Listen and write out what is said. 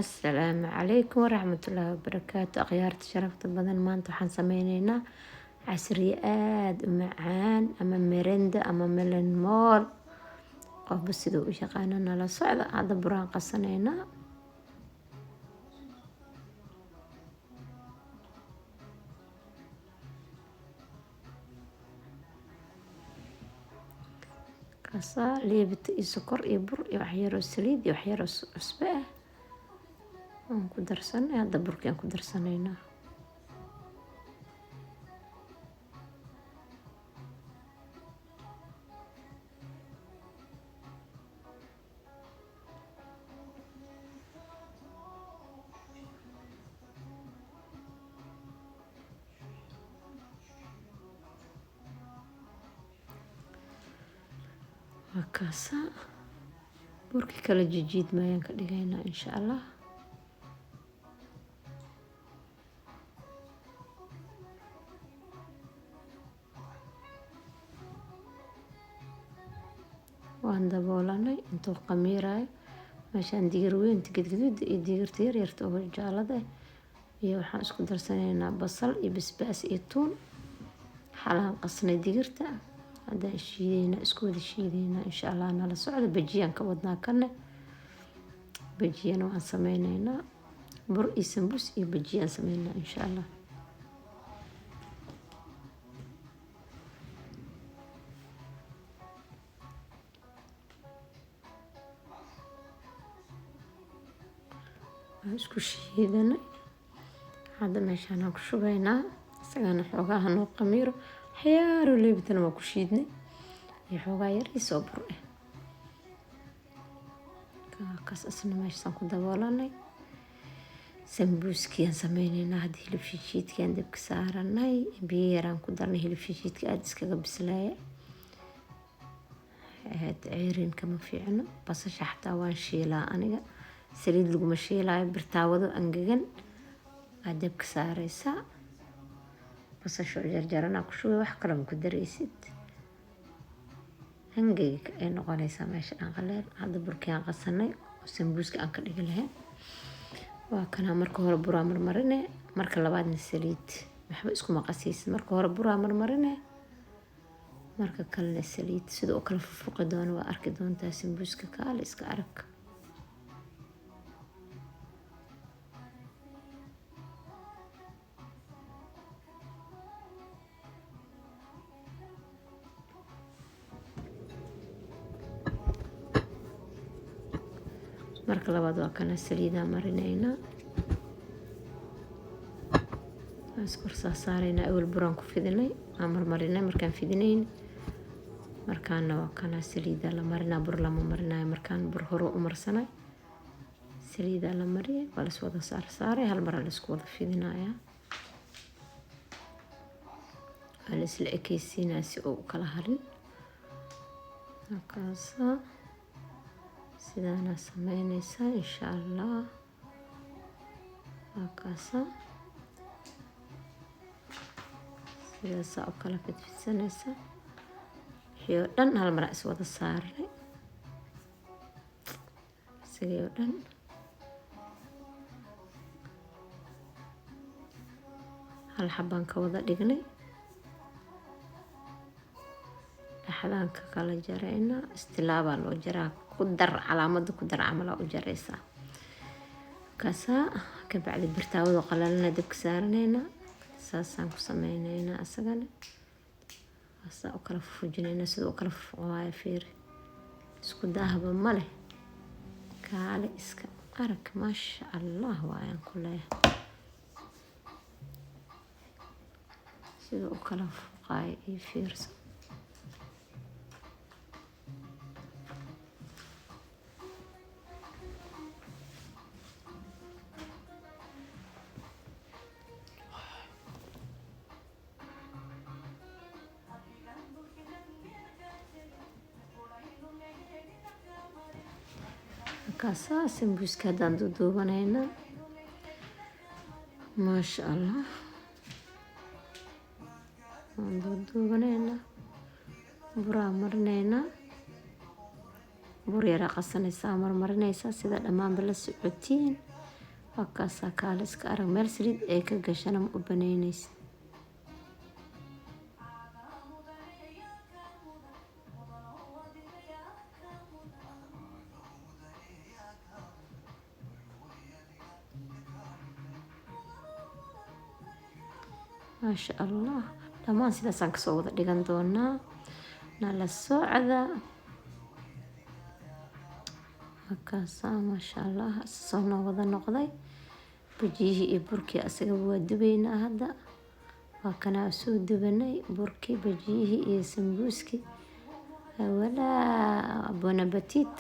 Asalaamu calaykum waraxmatullaahi wabarakaatu. Akhyaarta sharafta badan, maanta waxaan sameyneynaa casriye aada u macaan ama merenda ama melon mool, qofba siduu u yaqaano. Nala socda. Hadda buraan qasaneynaa. Kaasaa liibita iyo sokor iyo bur iyo waxyaroo saliid iyo waxyaroo cusbo ah waan ku darsanay. Hadda burkii aan ku darsanaynaa. Waa kaasaa burkii kala jijiid mayaan ka dhigaynaa, insha Allah. Waan daboolanay intuu qamiirayo. Meeshaan digir weynta gadgaduuda iyo digirta yaryarta oo jaalada ah iyo waxaan isku darsanaynaa basal iyo basbaas iyo tuun. Xalaan qasnay digirta, haddaan shiideynaa, isku wada shiideynaa, insha Allah. Nala socda. Bajiyaan ka wadnaa kane, bajiyana waan sameyneynaa. Bur iyo sambuus iyo bajiyaan sameynaa, insha Allah. Waan isku shiidanay. Hadda meeshaan ku shubaynaa isagana. Xoogaha noo qamiiro. Waxyaaro leebitana waa ku shiidnay iyo xoogaa yar isoo bur ah. Kaas isna meeshaan ku daboolanay. Sambuuskiyaan sameyneynaa hadda. Hilib shiishiidkiyaan dabka saaranay, biyo yaraan ku darnay. Hilib shiishiidka aada iskaga bislaaya, ceerin kama fiicno. Basasha xataa waan shiilaa aniga, saliid laguma shiilaayo. Birtaawado angegan aad dabka saareysaa, basasha oo jarjaranaa ku shubay, wax kale ma ku dareysid. Angeg ay noqonaysaa meesha dhan qaleel. Hadda burkii aan qasanay oo sambuuska aan ka dhigi lahayn waa kanaa. Marka hore buraa marmarine, marka labaadna saliid. Waxba iskuma qasaysid. Marka hore buraa marmarine, marka kalena saliid. Sida u kala fufuqi doono waa arki doontaa. Sambuuska kaale iska arag. Marka labaad waa kana, saliidaa marineynaa, waan iskor saaraynaa. Awel buraan ku fidinay, aan marmarinay markaan fidinayn. Markaana waa kana, saliidaa la marinaa, bur lama marinayo. Markaan bur hore u marsanay, saliidaa la mariyay, waa lais wada saar saaray. Hal maraa laisku wada fidinayaa, waa la isla ekeysiinaya si uu u kala harin. Markaasa sidaana sameyneysaa, insha Allah. Waa kaasa, sidaasaa u kala fidfidsanaysa. Wixii oo dhan hal mar is wada saarnay, isagii oo dhan hal xabaan ka wada dhignay. Dhexdaan ka kala jaraynaa, istilaabaa loo jaraa. Ku dar calaamada, ku dar camalaa u jaraysaa. Kaasaa kabacdi birtaawada qalalana dabka saaranayna, saasaan ku sameyneynaa. Asagana saasaa u kala fufujinayna. Sida u kala fufuqaayo fiiri, isku daahba ma leh. Kaale iska arag, maasha Allah waayaan ku leeyahay. Sida u kala fuqaayo iyo fiirso. Markaasaa sambuuska haddaan duuduubanaynaa, maasha Allah. Waan duuduubanaynaa, buraa marinaynaa. Bur yaraa qasanaysaa, marmarinaysaa, sida dhammaanba la socotiin. Waa kaasaa, kaale iska arag. Meel saliid ay ka gashana ma u baneyneysid. Maasha Allah, dhammaan sidaasaan kasoo wada dhigan doonaa. Nala socda. Markaasaa, maasha Allah, soo noo wada noqday bajiyihii iyo burkii. Asagaba waa dubaynaa hadda. Waa kanaa soo dubanay burkii, bajiyihii iyo sambuuskii. Walaa, bon appétit.